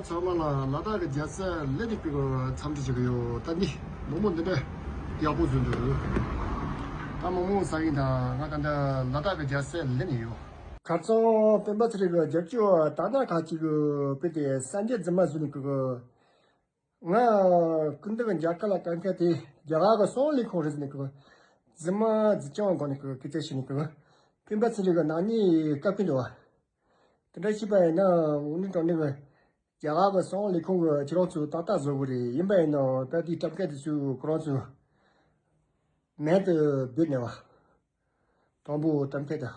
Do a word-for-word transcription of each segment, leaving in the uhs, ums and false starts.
ཚང་མ་ལ་ལ་དྭགས་ཀྱི་རྒྱལ་ས་སླེབས་ནས་ཀྱི་འཚམས་འདྲི་ཞུ་གི་ཡོད། ད་འདི་མོག་མོག་འདི་འདྲ་ཡག་པོ་བཟོས་འདུག་ད་མོག་མོག་ཟ་གི་ཡིན། ད་ང་ད་ལྟ་ལ་དྭགས་ཀྱི་རྒྱལ་སར་སླེབས་ནས་ཡོད། ཁ་རྩང་སྤེན་པ་ཚེ་རིང་གི་རྒྱབ་སྐྱོར་དར་ནག་ཁག་ཅིག་གིས་དཔེ་དེ་གསར་འགྱུར་རྫུན་མ་བཟོས་ནས་ཀྱི། ང་སྐུ་མདུན་རྒྱ་གར་ལ་བསྐྱལ་མཁན་དེ་རྒྱ་གར་གྱི་གསང་བའི་ལས་ཁུངས་རེད་ཟེར་ནས་ཀྱི། རྫུན་མ་རྫུན་རྐྱང་སྒང་ནས་ཀྱི་སྐད་ཆ་བཤད་ནས་ཀྱི། སྤེན་པ་ཚེ་རིང་གི་ནག་ཉེས་བཀབ་ཀྱི་འདུག་བ། དེ་འདྲ་བྱས་པ་ཡིན་ན་དངོས་གནས་དྲང་གནས་ཀྱི་རྒྱ་གར་གྱི་གསང་བའི་ལས་ཁུངས་ཀྱིས་ཁྱེད་རང་ཚོ་ཏག་ཏག་བཟོ་དགོས་རེད། ཡིན་པ་ཡིན་ན་ད་དེའི་བཀྲམ་མཁན་དེ་ཚོས་ཁོ་རང་ཚོའི་མིང་དེ་བོས་ནས་བ། དང་པོ་བཀྲམ་མཁན་དེ།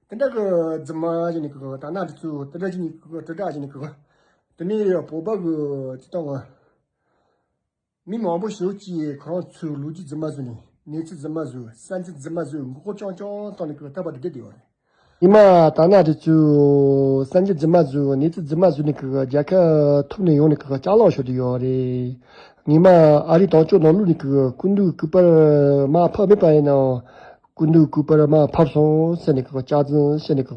དེ་འདྲ་གི་རྫུན་མ་བྱས་ནས་ཀྱི་དར་ནག་དེ་ཚོས་དེ་འདྲ་བྱས་ནས་ཀྱི་དྲིལ་བསྒྲགས་བྱས་ནས་ཀྱི། དེ་ནས་བོད་པ་གི་སྤྱི་བཏང་གི་མི་མང་པོ་ཞིག་གིས་ཁོ་རང་ཚོའི་ལོ་རྒྱུས་རྫུན་མ་བཟོས་ནས། གནས་ཚུལ་རྫུན་མ་བཟོས། གསར་འགྱུར་རྫུན་མ་བཟོས། མགོ་སྐོར་རྐྱང་རྐྱང་བཏང་ནས་ཀྱི་ཐར་པ་དེ་བསྡད་ཡོད་རེད། ཉི་མ་དར་ནག་དེ་ཚོས་གསར་འགྱུར་རྫུན་མ་བཟོས། གནས་ཚུལ་རྫུན་མ་བཟོས་ནས་ཀྱི་རྒྱལ་ཁབ་ཐོབ་ནས་ཡོང་ནས་ཀྱི་ཅ་ལག་ཤོར་དུ་ཡོད་རེད། ཉི་མ་ཨ་རིའི་དམ་ཕྲུག་ནང་ལོགས་ནས་ཀྱི་སྐུ་མདུན་སྐུ་པར་མར་ཕབ་མེད་པ་ཡིན་ནའང་། སྐུ་མདུན་སྐུ་པར་མར་ཕབ་སོང་ཟེར་ནས་ཀྱི་སྐྱག་རྫུན་བཤད་ནས་ཀྱི་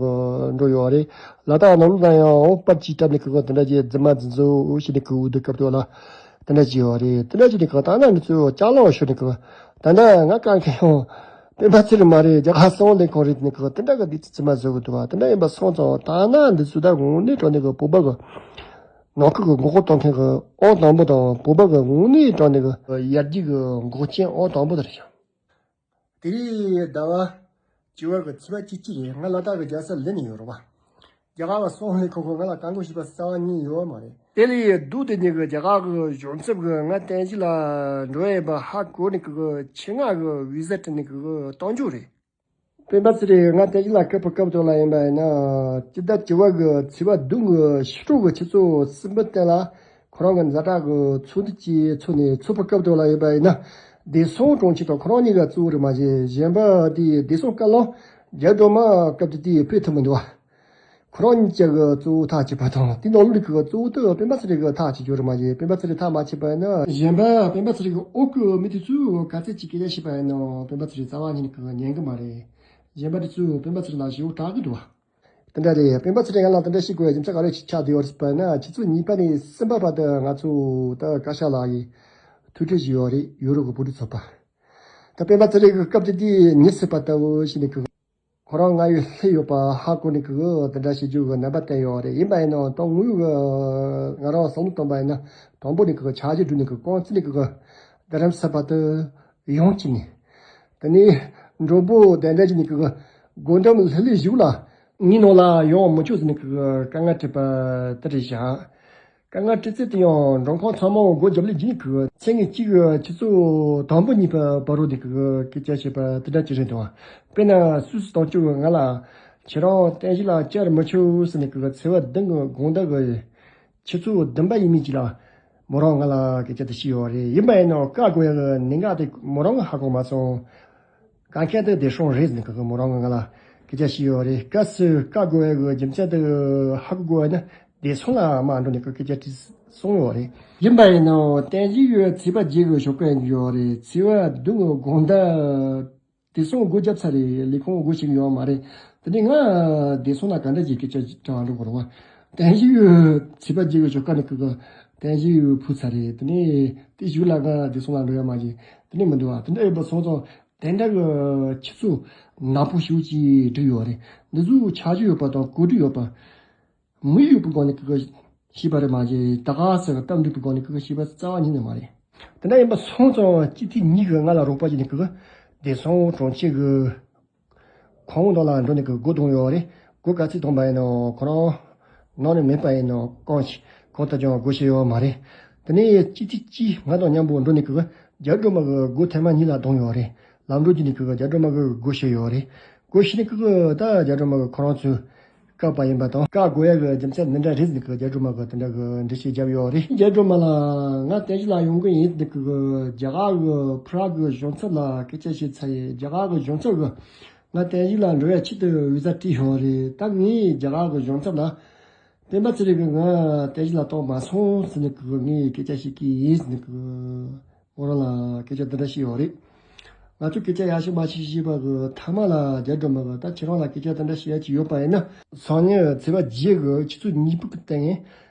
འགྲོ་ཡོད་རེད། ལ་དྭགས་ནང་ལོགས་ན་ཡང་པར་ཅིག་བཀྲམ་ནས་ཀྱི་དེ་འདྲ་ཅིག་རྫུན་མ་རྫུན་བཟོ་བྱས་ནས་ཀྱི་འུ་དུ་སྐབས་དུ་ལ་དེ་འདྲ་ཅིག་ཡོད་རེད། དེ་འདྲ་ཅིག་ནས་ཀྱི་དར་ནག་འདི་ཚོས་ཅ་ལག་ཤོར་ནས་ཀྱི། ད་ལྟ་ང་གང་ག་ཡང་སྤེན་པ་ཚེ་རིང་མ་རེད། རྒྱ་གར་གསང་བའི་ལས་ཁུངས་རེད་ནས་ཀྱི་དེ་འདྲ་གི་འདི་ཚོ་རྫུན་མ་བཟོ་གི་འདུག་བ། དེ་འདྲ་ཡིན་པ་སོང་ཙང་དར་ནག་འདི་ཚོ་ད་དངོས་གནས་དྲང་གནས་ཀྱི་བོད་པ་གི་ནང་ཁུལ་གྱི་མགོ་སྐོར་གཏོང་མཁན་གྱི་ཨང་དང་པོ་དང་། བོད་པ་གི་དངོས་གནས་དྲང་གནས་ཀྱི་ཡར་རྒྱས་ཀྱི་འགོག་རྐྱེན་ཨང་དང་པོ་དེ་རེད་ཤག་དེ་རིང་ཟླ་བ་བཅུ་པ་གི་ཚེས་པ་བཅུ་གཅིག་རེད། ང་ལ་དྭགས་ཀྱི་རྒྱལ་སར་སླེབས་ནས་ཡོད་རེད་བ། རྒྱ་གར་གྱི་གསང་བའི་ལས་ཁུངས་ཀྱིས་ང་ལ་བཀའ་འགུག་བྱས་པ་རྩ་བ་ཉིད་ཡོད་མ་རེད། དེ་ལས་སྡུག་དེ་ཉིད་ཀྱི་རྒྱ་གར་གྱི་གཞུང་ཚབ་ཀྱིས་ང་བསྟན་འཛིན་ལགས་འགྲོ་ཡས་པ་ཧ་གོ་ནས་ཀྱི་ཆེད་མངགས་ཀྱི་བི་ཟ་སྤྲད་ནས་ཀྱི་གཏོང་རྒྱུ་རེད། སྤེན་པ་ཚེ་རིང་ང་བསྟན་འཛིན་ལགས་སྐབས་བབ་སྐབས་དུ་ལ་ཡིན་པ་ཡིན་ན། སྤྱི་ཟླ་བཅུ་པ་གི་ཚེས་པ་བདུན་གི་ཕྱི་དྲོ་གི་ཆུ་ཚོད་གསུམ་པའི་སྟེང་ལ་ཁོ་རང་གི་ཛ་དྲག་གི་ཚོགས་འདུ་ཅིག་ཚོགས་ནས་ཚོགས་པའི་སྐབས་དུ་ལ་ཡིན་པ་ཡིན་ན། བདེ་སྲུང་དྲུང་ཆེ་དང་ཁོ་རང་གཉིས་ཀ་གཙོ་བོ་རེད་མ་གཞི། གཞན་པ་དེ་བདེ་སྲུང་བཀའ་བློན་རྒྱ་སྒྲོལ་མ་སྐབས་དེ་དུས་ཕེབས་ཐུབ་མི་འདུག་བ། ཁོ་རང་གཉིས་ཀྱི་གཙོ་བོ་ཐག་བཅད་པ་དང་། དེའི་ནང་ལོགས་ཀྱི་གཙོ་བོ་དེ་སྤེན་པ་ཚེ་རིང་གིས་ཐག་བཅད་རྒྱུ་རེད་མ་གཞི། སྤེན་པ་ཚེ་རིང་ཐག་མ་བཅད་པ་ཡིན་ན། གཞན་པ་སྤེན་པ་ཚེ་རིང་གི་འོག་གི་མི་དེ་ཚོས་ག་ཚད་ཅིག་སྐད་ཆ་བཤད་པ་ཡིན་ནའང་སྤེན་པ་ཚེ་རིང་རྩ་བ་ཉིད་ནས་ཉན་གི་མ་རེད། གཞན་པ་དེ་ཚོས་སྤེན་པ་ཚེ་རིང་ལ་ཞེ་པོ་དྲག་གི་འདུག་བ། དེ་འདྲ་རེད། སྤེན་པ་ཚེ་རིང་ང་ལ་དེ་འདྲ་བཤད་དགོས་ཡ་རྒྱུ་མཚན་ག་རེ་ཆགས་བསྡད་ཡོད་རེད་ཟེར་བ་ན། ཆུ་ཚོད་གཉིས་པ་ནས་གསུམ་པ་བར་དུ་ང་ཚོ་ད་བཀའ་ཤག་ལ་ཡི་ཐུག་འཕྲད་ཞུས་ཡོད་རེད། ཡུ་རོབ་ཀྱི་བོད་རིགས་ཚོགས་པ། ད་སྤེན་པ་ཚེ་རིང་གི་སྐབས་དེ་དུས་མི་སྲིད་པ་ལྟ་བུ་ཞིག་ནས་ཁོ་ཁོ་རང་ང་ཡི་སླེབས་ཡོད་པ་ཧ་གོ་ནས་ཁོ་དེ་འདྲ་བྱེད་རྒྱུ་གི་རྣམ་པ་བསྟན་ཡོད་རེད། ཡིན་པ་ཡིན་ནའང་ད་དངོས་ཡོད་ཀྱི་ང་རང་བསམ་བློ་བཏང་པ་ཡིན་ན། དང་པོ་ནས་ཁོ་འཆར་གཞི་བསྒྲིགས་ནས་ཁོ་རྐང་རྩེད་ནས་ཁོ་རྡ་རམ་ས་བར་དུ་ཡོང་བྱས་ནས། དེ་ནས་མགྲོན་པོ་གདན་འདྲེན་བྱས་ནས་ཁོ་སྒོ་འགྲམ་ལྷོད་ལྷོད་བཞུགས་ལ། ངའི་ནང་ལ་ཡོང་མི་ཆོག་ཟེར་ནས་ཁོ་བཀའ་ལན་སྤྲད་པ་དེ་རེད་བཞག་དཀའ་ངལ་འཕྲད་ཚད་དེ་ཡང་མགྲོན་ཁང་ཚང་མ་སྒོ་རྒྱབ་ལས་བརྒྱུད་ནས་ཁུ་ཚེ་ངེས་གཅིག་གི་ཆུ་ཚོད་དང་པོ་གཉིས་པ་བར་རོ་དེ་ཁུ་སྐད་ཆ་བཤད་པ་དེ་འདྲ་ཅིག་རེད་འདུག་དཔེར་ན་སུད་སི་དང་ཁུ་ང་ལ་ཁྱེད་རང་བསྟན་འཛིན་ལགས་བཅར་མི་ཆོག་ཟེར་ནས་ཁུ་ཚེས་པ་བདུན་གི་དགོང་དག་གི་ཆུ་ཚོད་བདུན་པ་ཡས་མས་ཅིག་ལ་མོ་རང་ང་ལ་སྐད་ཆ་དེ་བཤད་ཡོད་རེད། ཡིན་པ་ཡིན་ནའང་བཀག་དགོས་ཡག་གི་གནད་འགག་དེ་མོ་རང་གིས་ཧ་གོ་མ་སོང་། གང་གལ་ཏེ་བདེ་སྲུང་རེད་ཟེར་ནས་ཁོ་མོ་རང་གིས་ང་ལ་སྐད་ཆ་བཤད་ཡོད་རེད། སྐབས་སུ་བཀག་དགོས་ཡག་གི་རྒྱུ་མཚན་དེ་ཧ་གོ་དགོས་ཡག་ན་བདེ་སྲུང་ལ་མར་འགྲོ་ནས་ཁོས་སྐད་ཆ་དྲིས་སོང་ཡོད་རེད། ཡིན་པ་ཡིན་ནའང་བསྟན་འཛིན་གྱིས་ཚེས་པ་བརྒྱད་གི་ཞོགས་ཀས་ཡོད་རེད། ཚེས་པ་བདུན་གི་དགོང་དག་བདེ་སྲུང་སྒོ་བརྒྱབ་ཚར་རེད། ལས་ཁུངས་སྒོ་ཕྱེ་གི་ཡོད་མ་རེད། དེ་ནས་ང་བདེ་སྲུང་ལ་ག་འདྲ་ཅིག་སྐད་ཆ་དྲི་བ་འགྲོ་དགོས་རེད་བ། བསྟན་འཛིན་གྱིས་ཚེས་པ་བརྒྱད་གི་ཞོགས་ཀ་ནས་ཁོ་གིས་བསྟན་འཛིན་གྱིས་ཕུད་ཚར་རེད། དེ་ནས་དེ་གཞུག་ལ་ང་བདེ་སྲུང་ལ་འགྲོ་ཡག་མ་བྱུང་། དེ་ནས་མི་འདུག་བ། དེ་འདྲ་ཡིན་པ་སོང་ཙང་། དེ་འདྲ་གི་ཆུ་ཚོད་ནག་པོ་ཞེ་པོ་ཅིག་བསྒྲིགས་ཡོད་རེད། འདི་ཚོ་འཆར་གཞི་ཡོད་པ་དང་གོ་སྒྲིག་ཡོད་པ། དམིགས་ཡུལ་གྱི་སྒོ་ནས་ཀྱི་བྱས་པ་རེད་མ་གཞི། ད་ག་ཟེར་གི་སྟབས་འགྲིག་པའི་སྒོ་ནས་ཀྱི་བྱས་པ་རྩ་བ་ཉིད་ནས་མ་རེད། དེ་འདྲ་ཡིན་པ་སོང་ཙང་སྤྱི་འཐུས་གཉིས་ཀྱིས་ང་ལ་རོགས་པ་བྱས་ནས་ཀྱི་བདེ་སྲུང་དྲུང་ཆེ་གི་ཁང་པ་ནང་ལ་འགྲོ་ནས་ཀྱི་སྒོ་བརྡུངས་ཡོད་རེད། སྒོ་ག་ཚོད་བརྡུངས་པ་ཡིན་ནའང་ཁོ་རང་ནང་ནས་མེད་པ་ཡིན་ནའང་གང་ཞིག་གང་ལྟར་ཀྱང་སྒོ་ཕྱེ་ཡོད་མ་རེད། དེ་ནས་སྤྱི་འཐུས་གཅིག་ང་དང་མཉམ་པོ་འགྲོ་ནས་ཀྱི་རྒྱ་སྒྲོལ་མ་གི་སྒོ་ཐེངས་མ་གཉིས་ལ་བརྡུངས་ཡོད་རེད། ལམ་འགྲོ་བྱས་ནས་ཀྱི་རྒྱ་སྒྲོལ་མ་གི་སྒོ་ཕྱེ་ཡོད་རེད། སྒོ་ཕྱེ་ནས་ཀྱི་ད་རྒྱ་སྒྲོལ་མ་གི་ཁོ་རང་ཚོས་བཀག་པ་ཡིན་པ་དང་། བཀག་དགོས་ཡག་གི་རྒྱུ་མཚན་འདི་འདྲ་རེད་ཟེར་ནས་ཀྱི་རྒྱ་སྒྲོལ་མ་གིས་དེ་འདྲ་གི་འགྲེལ་བཤད་བརྒྱབ་ཡོད་རེད། རྒྱ་སྒྲོལ་མ་ལགས། ང་བསྟན་འཛིན་ལགས་ཡོང་གི་ཡིན་ཟེར་ནས་ཀྱི་རྒྱ་གར་གི་པྲག་གི་གཞུང་ཚབ་ལ་སྐད་ཆ་བཤད་ཚར་ཡིན། རྒྱ་གར་གི་གཞུང་ཚབ་གིས་ང་བསྟན་འཛིན་ལགས་འགྲོ་ཡག་ཆེད་དུ་བི་ཟ་སྤྲད་ཡོད་རེད། ད་ངས་རྒྱ་གར་གི་གཞུང་ཚབ་ལ་སྤེན་པ་ཚེ་རིང་གིས་ང་བསྟན་འཛིན་ལགས་བཏང་མ་སོང་ཟེར་ནས་ཀྱི་ངས་སྐད་ཆ་བཤད་ཀྱི་ཡིན་ཟེར་ནས་ཀྱི་མོ་རང་ལ་སྐད་ཆ་འདི་འདྲ་བཤད་ཡོད་རེད། ང་ཚོས་སྐད་ཆ་ཡར་ཞུ་མར་ཞུ་བྱས་པ་གི་མཐའ་མ་ལ་རྒྱ་སྒྲོལ་མ་གིས་ད་ཁྱེད་རང་ལ་སྐད་ཆ་འདི་འདྲ་བཤད་ཡག་ཅིག་ཡོད་པ་ཡིན་ན། སང་ཉིན་ཚེས་པ་བརྒྱད་གི་ཆུ་ཚོད་གཉིས་པ་གི་སྟེང་ནས་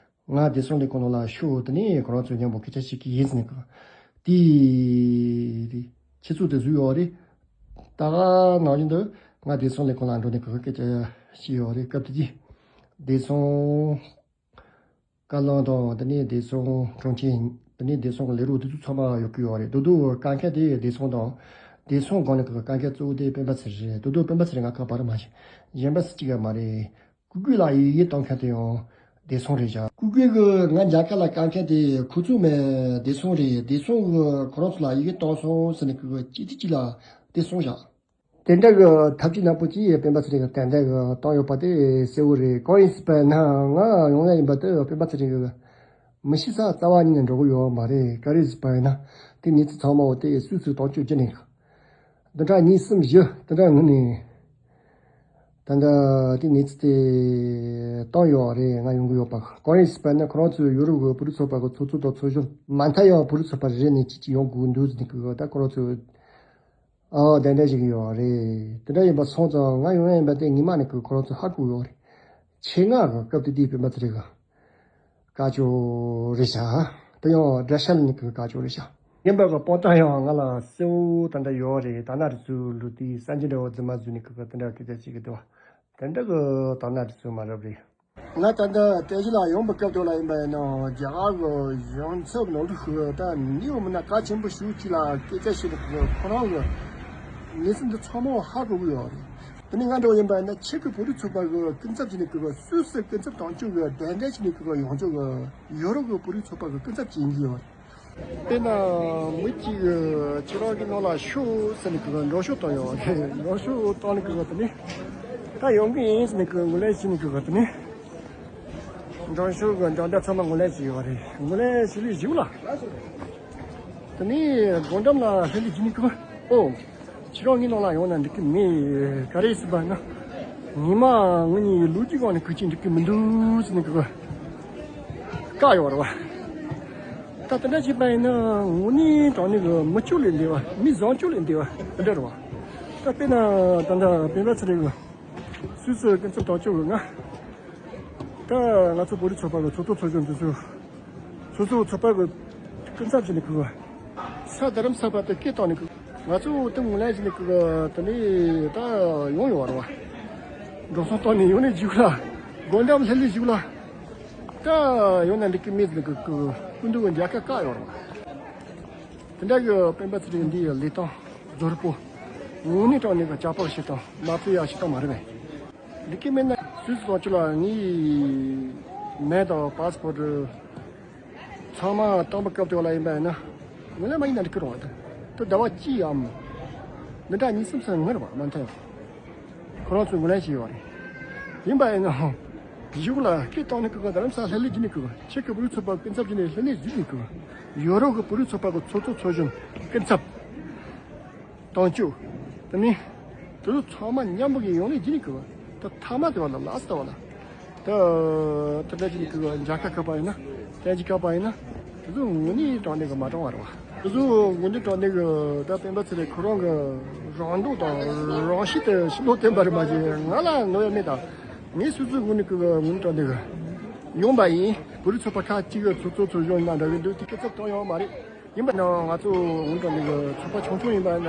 ང་བདེ་སྲུང་ལས་ཁུངས་ནང་ལ་ཤོག་དེ་ནས་ཁོ་རང་ཚོ་མཉམ་པོ་སྐད་ཆ་བཤད་ཀྱི་ཡིན་ཟེར་ནས་གི། དེ་ཆུ་ཚོད་དེ་བཟོས་ཡོད་རེད། ད་ག་ནང་བཞིན་དུ་ང་བདེ་སྲུང་ལས་ཁུངས་ལ་འགྲོ་ནས་གི་སྐད་ཆ་བཤད་ཡོད་རེད། སྐབས་དེ་དུས་བདེ་སྲུང་བཀའ་བློན་དང་དེ་ནས་བདེ་སྲུང་དྲུང་ཆེ། དེ་ནས་བདེ་སྲུང་གི་ལས་རོགས་དེ་ཚོ་ཚང་མ་ཡོང་གི་ཡོད་རེད། དོ་དོ་བཀའ་མཁན་དེ་བདེ་སྲུང་དང་། བདེ་སྲུང་སྒང་ནས་གི་བཀའ་མཁན་གཙོ་བོ་དེ་སྤེན་པ་ཚེ་རིང་རེད། དོ་དོ་སྤེན་པ་ཚེ་རིང་ང་ཁ་བར་མ་ཤེས། གཞན་པ་སུ་གཅིག་ཡང་མ་རེད། སྐུ་སྒེར་ལ་ཡི་གེ་གཏོང་མཁན་དེ་ཡང་བདེ་སྲུང་རེད་བཞག་སྐུ་སྒེར་གི་ང་རྒྱ་གར་ལ་བཀའ་མཁན་དེ་ཁོ་ཚོ་མེད་བདེ་སྲུང་རེད། བདེ་སྲུང་གི་ཁོ་རང་ཚོ་ལ་ཡི་གེ་གཏོང་སོང་ཟེར་ནས་གི་གཅིག་དེ་གཅིག་ལ་བདེ་སྲུང་བཞག་དེ་འདྲ་གི་ཐབས་ཇུས་ནག་པོ་ཅིག་སྤེན་པ་ཚེ་རིང་གི་དེ་འདྲ་གི་བཏང་ཡོད་པ་དེ་གསལ་བོ་རེད། གང་ཡིན་ཟེར་བ་ན་ང་ཡོང་ཡ་ཡིན་པ་དེ་སྤེན་པ་ཚེ་རིང་གི་མི་ཤི་ས་རྩ་བ་ཉིད་ནས་འགྲོ་གི་ཡོད་མ་རེད། ག་རེ་ཟེར་བ་ཡིན་ན་དེ་གནས་ཚུལ་ཚང་མ་འོ་དེ་སུས་སུས་གཏོང་བཅུག་རྒྱུ་ནས་གི་འདི་འདྲ་གཉིས་གསུམ་བཞི་དེ་འདྲ་ངུ་ནས། ད་ལྟ་དེ་གནས་ཚུལ་དེ་བཏང་ཡོད་རེད། ང་ཡོང་གི་ཡོད་པ་གང་ཡིན་ཟེར་བ་ན་ཁོ་རང་ཚོའི་ཡོ་རོབ་གི་བོད་རིགས་ཚོགས་པ་གི་ཚོགས་གཙོ་དང་ཚོགས་གཞོན་མ་མཐའ་ཡང་བོད་རིགས་ཚོགས་པ་རེ་རེ་ནས་གཅིག་གཅིག་ཡོང་དགོས་འདུག་ཟེར་གི་ད་ཁོ་རང་ཚོས་ཨ་དེ་འདྲ་ཞིག་ཡོད་རེད། དེ་འདྲ་ཡིན་པ་སོང་ཙང་ང་ཡོང་ཡ་ཡིན་པ་དེ་ཉི་མ་ནས་གི་ཁོ་རང་ཚོ་ཧ་གོ་ཡོད་རེད། ཆེད་མངགས་གི་སྐབས་དེ་དུས་སྤེན་པ་ཚེ་རིང་གི་བཀའ་ཆོས་རེད་ཤག་དེ་ཡང་དགྲ་ཤ་ལ་ནི་གི་བཀའ་ཆོས་རེད་ཤག་ཡིན་པ་གི་དཔང་རྟགས་ཡང་ང་ལ་གསལ་བོ་དེ་འདྲ་ཡོད་རེད། ད་ན་རི་ཚུལ་ལུ་དེ་གསར་འགྱུར་འདྲ་བོ་རྫུན་མ་བཟོས་ནས་གི་དེ་འདྲ་སྐད་ཆ་བཤད་གི་འདུག་བ། དེ་འདྲ་གི་ད་ན་རི་ཚུལ་མ་རབས་རེད། ང་ད་ལྟ་བསྟན་བཞུགས་ལ་ཡོང་པའི་སྐབས་དེ་ལ་ཡིན་པ་ཡིན་ན་རྒྱ་གར་གི་གཞུང་ཚབ་ནོར་འཁྲུལ་ཤོར་ད་ནི་འོ་མིན་ན་གལ་ཆེན་པོ་ཞིག་ཅིག་ལ་སྐད་ཆ་བཤད་ནས་གི་ཁོ་རང་གི་གནས་ཚུལ་འདི་ཚང་མ་ཧ་གོ་གི་ཡོད་རེད། དེ་ནི་ང་འདྲ་བོ་ཡིན་པ་ཡིན་ན་ཕྱི་གི་བོད་རིགས་ཚོགས་པ་གི་སྐུ་ཚབ་བྱས་ནས་གི་སུད་སི་སྐུ་ཚབ་དང་ཆོས་གི་གདན་འདྲེན་བྱས་ནས་གི་ཡོང་ཆོག་གི་ཡོ་རོབ་གི་བོད་རིགས་ཚོགས་པ་གི་སྐུ་ཚབ་བྱེད་ཀྱི་ཡོད་རེད། དཔེར་ན་མི་གཅིག་གི་ཁྱེད་རང་གི་ནང་ལ་ཤོག་ཟེར་ནས་གི་མགྲོན་ཤོག་བཏང་ཡོད་རེད། མགྲོན་ཤོག་བཏང་ནས་གི་དེ་ནི་ད་ཡོང་གི་ཡིན་ཟེར་ནས་གི་ངོས་ལེན་བྱས་ནས་གི་དེ་ནི་མགྲོན་ཤོག་གི་མགྲོན་བརྡ་ཚང་མ་ངོས་ལེན་བྱས་ཡོད་རེད། ངོས་ལེན་བྱས་པའི་གཞུག་ལ། དེ་ནས་སྒོ་འགྲམ་ལ་སླེབས་ནས་ཀྱི་ནི་ཀི་ཨོ། ཁྱེད་རང་ངའི་ནང་ལ་ཡོང་ན་འགྲིག་གི་མེད། ག་རེ་ཟེར་བ་ན། ཉི་མ་ངུ་ནི་ལོ་རྒྱུས་སྒང་ནས་ཁུར་གྱིན་འགྲིག་གི་མི་འདུག་ཟེར་ནས་ཀི་བཀག་ཡོད་རེད་བ། ད་དེ་འདྲ་བྱས་པ་ཡིན་ན་དངོས་གནས་དྲང་གནས་ཀྱི་མི་སྤྱོད་ལས་འདས་པ་མི་བཟང་སྤྱོད་ལས་འདས་པ་དེ་འདྲ་རེད་བ། ད་དཔེར་ན་ད་ལྟ་སྤེན་པ་ཚེ་རིང་གི་སུད་སི་སྐུ་ཚབ་དོན་གཅོད་ཀྱི་ང་། ད་ང་ཚོ་བོད་རིགས་ཚོགས་པ་གི་ཚོགས་གཙོ་ཚོགས་གཞོན་དེ་ཚོ། སོ་སོ་ཚོགས་པ་གི་སྐུ་ཚབ་བྱས་ནས་ཁུར་བ། ས་རྡ་རམ་ས་པ་དུ་སྐད་བཏང་ནས་ཁུར། ང་ཚོ་དེ་ངོས་ལེན་བྱས་ནས་ཁུར་བ་དེ་ནས་ད་ཡོང་ཡོང་བ་རེད་བ། འགྲོ་སོང་བཏང་ནས་ཡོང་ནས་བཞུགས་ལ། སྒོ་འགྲམ་སླེབས་ལས་བཞུགས་ལ། ད་ཡོང་ན་འགྲིག་གི་མེད་ཟེར་ནས་ཁུར་ཁུར་སྐུ་མདུན་གྱི་མཇལ་ཁ་བཀག་ཡོང་རེད་བ། དེ་འདྲ་གི་སྤེན་པ་ཚེ་རིང་འདི་ཡི་ལས་སྟངས་རྫོར་པོ། དངོས་གནས་དྲང་གནས་ཀྱི་ཇག་པ་བྱེད་སྟངས་མ་ཕུད་ཡ་བྱེད་སྟངས་མ་རེད་པས། འདི་གི་མིན་ན་སུད་སི་གཙོ་ཆེ་ལ་ངའི་མེ་དང་པ་སི་པོར་ཊི་ཚང་མ་བཏང་པ་སྐབས་དེ་བ་ལ་ཡིན་པ་ཡིན་ན་ངོས་ལེན་མ་ཡིན་ན་འགྲིག་གི་རེད་བ། དེ་ཟླ་བ་གཅིག་ཡམ་འདི་འདྲ་གཉིས་གསུམ་ཙམ་སྔོན་རེད་བ་མ་མཐའ་ཡང་ཁོ་རང་ཚོས་ངོས་ལེན་བྱས་ཡོད་རེད། ཡིན་པ་ཡིན་ན་གཞུག་ལ་སྐད་བཏང་ནས་ཁོ་ག་རྡ་རམ་ས་ལ་ལྷན་རྒྱས་བྱས་ནས་ཁོ་ག་ཕྱི་གི་བོད་རིགས་ཚོགས་པ་སྐུ་ཚབ་བྱས་ནས་ལྷན་རྒྱས་བྱས་ནས་ཁོ་ག་ཡོ་རོབ་གི་བོད་རིགས་ཚོགས་པ་གི་ཚོགས་གཙོ་ཚོགས་གཞོན་སྐུ་ཚབ། དང་བཅུ། དེ་ནས་དེ་ཚོ་ཚང་མ་མཉམ་པོ་གི་ཡོང་ལས་བྱས་ནས་ཁུར་བ། ད་མཐའ་མ་དེ་བ་ལ་ལ་སི་ཊི་བ་ལ། ད་དེ་འདྲ་བྱས་ནས་ཁུར་བ་མཇལ་ཁ་བཀག་པ་ཡིན་ན། བསྟན་བཅོས་བཀག་པ་ཡིན་ན། དེ་ཚོ་དངོས་གནས་དྲང་གནས་གི་མ་དྲང་བ་རེད་བ། དེ་ཚོ་དངོས་གནས་དྲང་གནས་གི་ད་སྤེན་པ་ཚེ་རིང་ཁོ་རང་གི་རང་མདོག་དང་རང་གཤིས་དེ་ཕྱི་ལོགས་བསྟན་པ་རེད་མ་གཞི་ང་ལ་ནོར་ཡ་མེད་ད། ངས་སོ་སོའི་ངོས་ནས་ཁུར་བ་དངོས་གནས་དྲང་གནས་གི་ཡོང་པ་ཡིན། བོད་རིགས་ཚོགས་པ་ཁག་ཅིག་གི་ཚོགས་གཙོ་ཚོགས་གཞོན་ཡིན་ན་འདྲ་གི་འདུག་དེ་སྐུ་ཚབ་བཏང་ཡོད་མ་རེད། ཡིན་པ་ན་ང་ཚོ་འོན་ཀྱང་འདི་གི་ཚོགས་པ་ཆུང་ཆུང་ཡིན་པ་ན་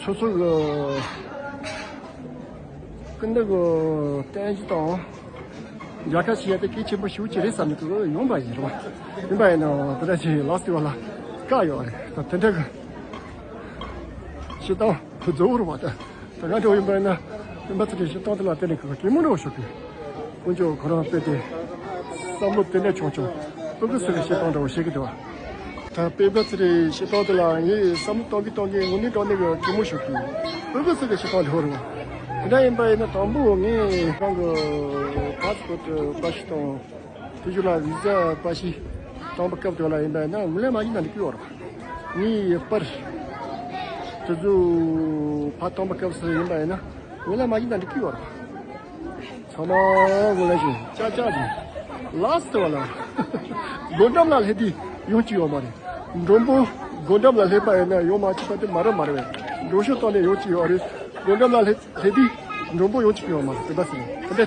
སོ་སོ་གི་ཀུན་ཏུ་གི་བསྟན་བཅོས་དང་རྒྱལ་ཁ་ཞིག་ཡ་དེ་གལ་ཆེན་པོ་ཞེ་པོ་ཅིག་རེད་བསམ་ནས་ཀི་ཡོང་པ་ཡིན་རེད་བ། ཡིན་པ་ཡིན་ན་དེ་འདྲ་ཞིག་ལགས་སོ་བ་ལ་བཀག་ཡོད་རེད། ད་དེ་འདྲ་གི་བྱེད་སྟངས་བཟོ་བོ་རེད་བ། ད་ད་ང་འདྲ་བོ་ཡིན་པ་ཡིན་ན་སྤེན་པ་ཚེ་རིང་བྱེད་སྟངས་དེ་ལ་བརྟེན་ནས་ཀི་གད་མོ་འདྲ་བོ་ཤོར་གི། དཀོན་མཆོག་ཁོ་རང་དཔེ་དེ་བསམ་བློ་དེ་འདྲ་ཆུང་ཆུང་སྤུ་གུ་ཚོ་གི་བྱེད་སྟངས་འདྲ་བོ་བྱེད་ཀྱི་འདུག་བ། ད་སྤེན་པ་ཚེ་རིང་བྱེད་སྟངས་དེ་ལ་ངས་བསམ་བློ་གཏོང་གི་གཏོང་གི་དངོས་གནས་དྲང་གནས་ཀྱི་གད་མོ་ཤོར་གི། སྤུ་གུ་ཚོ་གི་བྱེད་སྟངས་འདྲ་བོ་རེད་བ། དེ་འདྲ་ཡིན་པ་ཡིན་ན་དང་པོ་ངས་རང་གི་པ་སི་པོར་ཊི་པར་ཤི་དང་དེ་བཞིན་ལ་བི་ཟ་པར་ཤི་བཏང་པ་སྐབས་དེ་ལ་ཡིན་པ་ཡིན་ན་ངོས་ལེན་མ་བྱས་ན་འགྲིག་གི་ཡོད་རེད་བ། ངས་པར་དེ་ཚོ་ཕར་བཏང་པ་སྐབས་སུ་ཡིན་པ་ཡིན་ན་ངོས་ལེན་མ་བྱས་ན་འགྲིག་གི་ཡོད་རེད་བ། ཚང་མ་ངོས་ལེན་བྱས་ཅག་ཅག་བྱས་ལགས་སོ་བ་ལ། སྒོ་འགྲམ་ལ་སླེབས་དུས་ཡོང་གི་ཡོད་མ་རེད། མགྲོན་པོ་སྒོ་འགྲམ་ལ་སླེབས་པ་ཡིན་ན་ཡོང་མ་ཐུབ་པ་དེ་མ་རེད་མ་རེད་བས། མགྲོན་ཤོག་བཏང་ནས་ཡོང་གི་ཡོད་རེད། སྒོ་འགྲམ་ལ་སླེབས་སླེབས་དུས་མགྲོན་པོ་ཡོང་གི་ཡོད་མ་རེད། དེ་འདྲ་ཟེར་ནས་དེ་འདྲ།